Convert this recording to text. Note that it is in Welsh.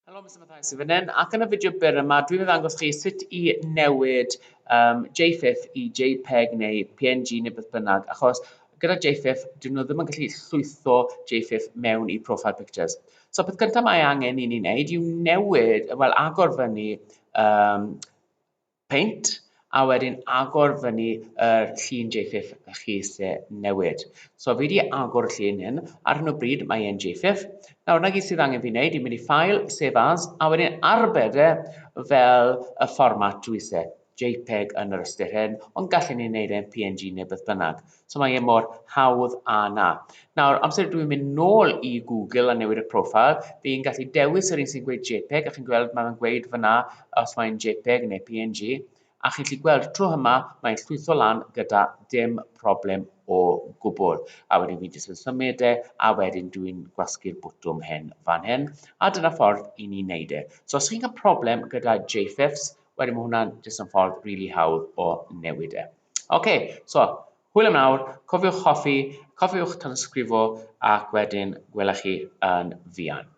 Helo, Mr Mathias i fan hyn, ac yn y fideo byr yma dwi'n mynd ddangos chi sut i newid um, JFIF i JPEG neu PNG neu beth bynnag, achos gyda JFIF dyn nhw ddim yn gallu llwytho JFIF mewn i profile pictures. So peth gyntaf mae angen i ni wneud yw newid, wel agor fyny um, Paint, a wedyn agor fyny yr llun JFIF chi se newid. So fi wedi agor y llun hyn, ar hyn o bryd mae e'n JFIF. Nawr, na gyd sydd angen fi wneud, i'n mynd i File, Save As, a wedyn arbed e fel y fformat dwi se, JPEG yn yr ystyr hyn, ond gallen ni wneud e'n PNG neu beth bynnag. So mae e mor hawdd â 'na. Nawr, amser dwi'n mynd nôl i Google a newid y profile, fi'n gallu dewis yr un sy'n gweud JPEG, a chi'n gweld mae'n gweud fyna os mae'n JPEG neu PNG, a chi'n gallu gweld tro yma mae'n llwytho lan gyda dim problem o gwbl. A wedyn fi jyst yn symud e, a wedyn dwi'n gwasgu'r bwtwm hyn fan hyn, a dyna ffordd i ni wneud e. So os chi'n cael problem gyda JFIFs, wedyn mae hwnna'n jyst yn ffordd rili really hawdd o newid e. Ok, so, hwyl am nawr, cofiwch hoffi, cofiwch tanysgrifo ac wedyn gwela chi yn fuan.